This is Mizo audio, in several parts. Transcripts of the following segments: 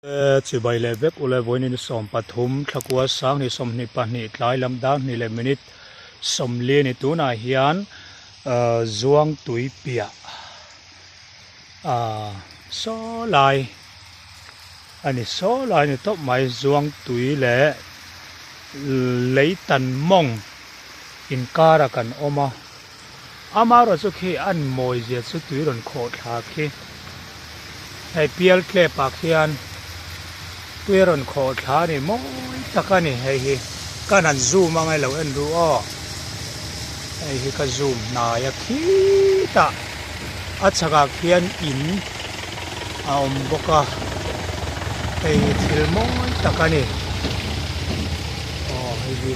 Chibai leh vek ule vawiin 13 thlakua sanghnih 22 tlai lam dar hnih leh minute 40 a ni tunah hian zuang tui piah ah saw lai a ni saw lai a ni tawp mai zuang tui leh lei tan mawng inkar ah kan awm a. Amaherawhchu khi an mawi zia chu tui rawn khawh thla khi hei pial tlep ah khian tui a rawn khawh thla a ni mawi tak a ni hei hi ka han zoom ang e lo en ru aw hei hi ka zoom hnai a khitah a chhakah khian in a awm bawk a hei hi thil mawi tak a ni aw hei hi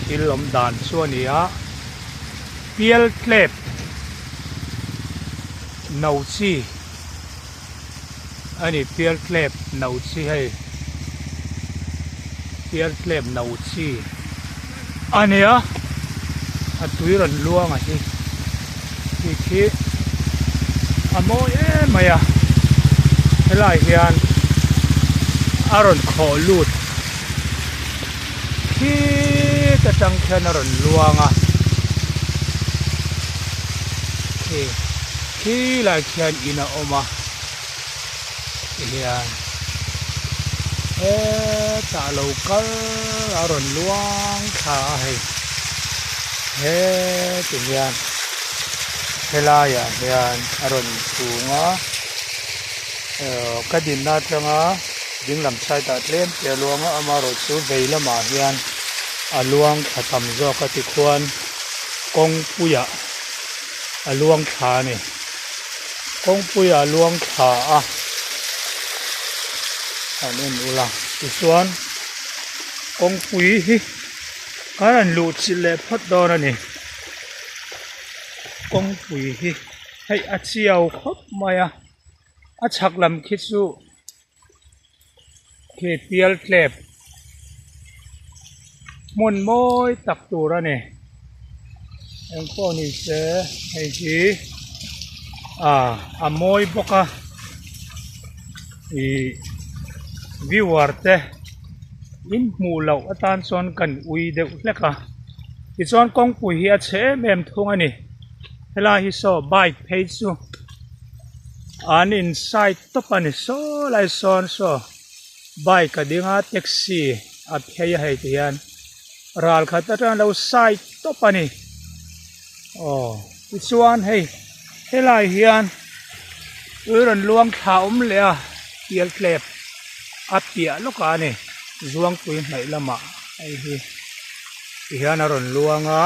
thil awm dan chu a ni a. Pial tlep no chi a ni pial tlep no chi hei pial tlep no chi a nia a tui rawn luang a hi khi khi a mawi em mai a helai hian a rawn khawh lut. Khit atang khian a rawn luang a, khi khi lai khian in a awm a tihian hetah lo kal a rawn luang thla a hei heti hian helaiah hian a rawn chhung a ka dinna atanga. Ding lam side ah tlem te a luang a amaherawhchu vei lamah hian a luang thla tam zawk a tikhuan kawngpuiah a luang thla a ni kawngpuiah a luang thla a han en ula tichuan kawngpui hi kan han luh chilh leh phawt dawn a ni kawngpui hi hei a chiau khawp mai a. A chhak lam khi chu khi pial tlep hmun mawi tak tur a ni engpawh ni se hei hi ah a mawi bawk a ih viewer te in hmuh loh atan chuan kan ui deuh hlek a tichuan kawngpui hi a chhe em em thung a ni helai hi saw bike phei chu. An in side tawp a ni saw lai sawn saw bike a ding a taxi a phei a hei ti hian ral khat atang lo side tawp a ni aw tichuan hei helai hian ui rawn luang thla awm leh a pial tlep a piah lawkah a ni zuangpui hnaih lamah hei hi ti hian a rawn luang a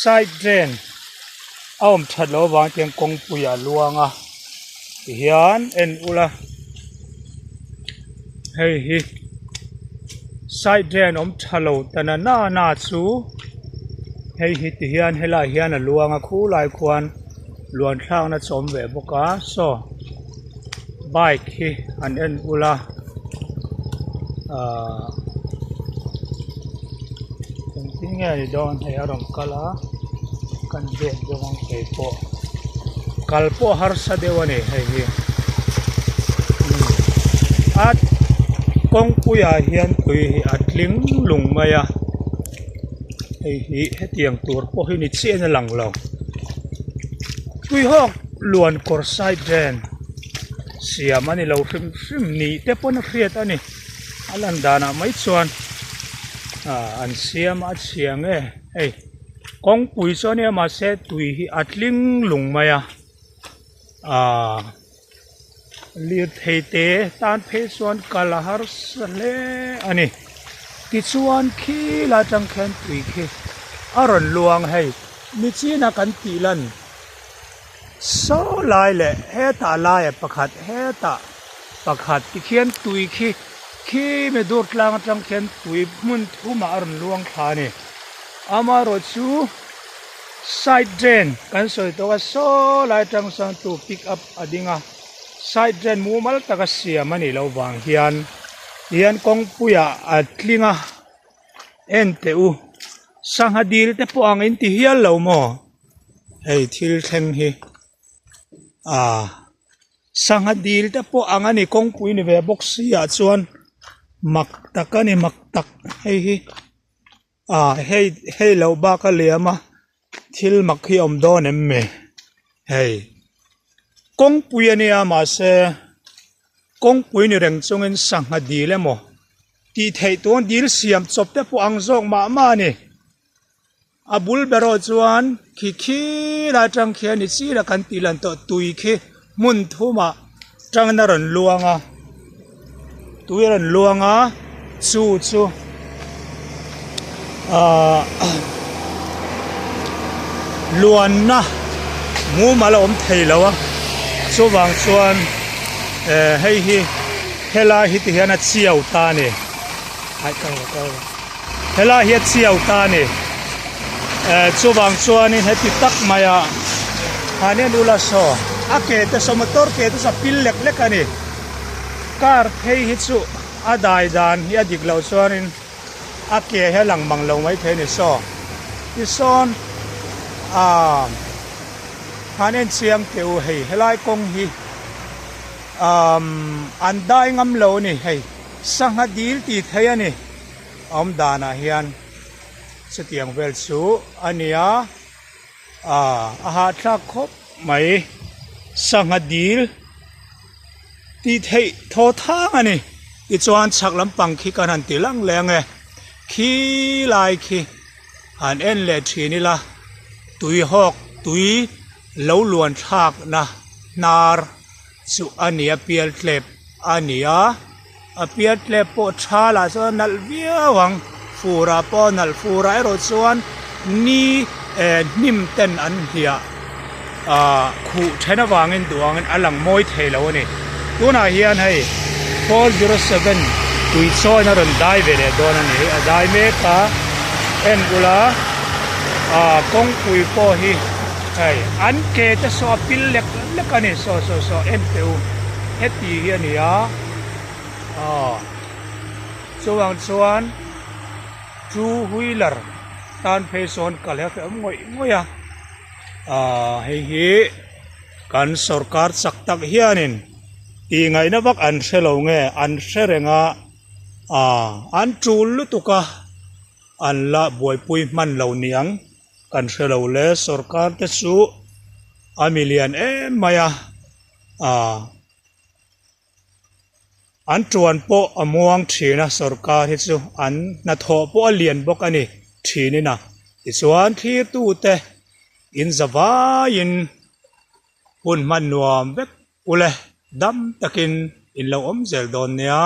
side drain. A awm that loh avang chuan kawngpui a luang a tihian en ula hei hi side drain awm tha lo ta na na chu hei hi tihian helaiah hian a luang a khulai khuan luan thlakna chu a awm ve bawk a saw bike hi han en ula ahh engtin nge ni dawn hei a rawn kal a kan biak deuh ang thei pawh kal pawh harsa deuh a ni hei hi a kawngpui ah hian tui hi a tling lung mai a hei hi hetiang tur pawh hi ni chiah in a lang lo tui hawk luan kawr side drain siam a ni lo hrim hrim ni te pawn a hriat a ni a lan danah mai chuan ah an siam a chhia nge hei kawngpui chu a nia mahse tui hi a tling lung mai a ah lirthei te tan phei chuan kal a harsa hle a ni tichuan khi lai atang khian tui khi a rawn luang hei michina kan tih lan. Saw lai leh hetah laia pakhat hetah pakhat tikhian tui khi khi mi dur tlang atang khian tui hmun thumah a rawn luang thla a ni. Amaherawhchu side drain kan sawi tawk a saw lai atang chuan tu pick up a ding a side drain mumal taka siam a nih loh vang hian tihian kawngpuiah a tling a en teh u sangha dil te pawh ang in ti hial lo maw. Hei thil thleng hi ah. Sangha dil te pawh ang a ni kawngpui ni ve bawk si ah chuan mak tak a ni mak tak hei hi ah hei hei lo bak a liam a thil mak hi a awm dawn em mi hei kawngpui a nia mahse kawngpui ni reng chungin sangha dil emaw tih theih tur dil siam chawp te pawh ang zawk mah mah a ni. A bul ber erawh chuan khi khi lai atang khian ni chila kan tih lan tawh tui khi hmun thumah tangin a rawn luang a tui a rawn luang a chu chu ahh luanna mumal a awm thei lo a chuvang chuan eh hei hi helai hi ti hian a chiau ta a ni. Helai hi a chiau ta a ni. Eh chuvang chuanin heti tak maia han en ula saw a ke te saw motor ke te saw a pil lek lek a ni. Car phei hi chu a dai dan hi a dik loh chuanin a ke hi a lang mang lo mai thei a ni saw. Tisawn ah han en chiang teh u hei helai kawng hi umm an dai ngam lo a ni hei. Sangha dil tih theih a ni. A awm danah hian chutiang vel chu a ni a, ah a hahthlak khawp mai. Sangha dil tih theih thaw thang a ni. Tichuan chhak lampang khi kan han ti lang leh ang e. Khi lai khi han en leh thin ila tui hawk tui lo luan thlakna hnar chu a ni a pial tlep a ni a a pial tlep pawh tha lah chuan a nalh viau ang fur ah pawh a nalh fur ah erawh chuan ni eh hnim ten an hliah ah khuh then avangin duh angin a lang mawi thei lo a ni tunah hian hei 407 tui chawn a rawn dai ve leh dawn a ni a dai mek a en ula ah kawngpui pawh hi hei an ke te saw a pil lek lek a ni saw saw saw en teh u heti hi a ni a aw chuvang chuan two wheeler tan phei sawn kal hi a hrehawm ngawih ngawih a ah hei hi kan sawrkar chak tak hianin tih ngaihna vak an hre lo nge an hre reng a ah an tul lutuk a an la buaipui hman lo niang. Kan hre lo le, sorkar te chu a milian em mai a, ah an tuan pawh a muang thin a sorkar hi chu an hnathawh pawh a lian bawk a ni thin in a, tichuan thlir tu te in za vaiin hun hman nuam vek ule dam takin in lo awm zel dawn nia.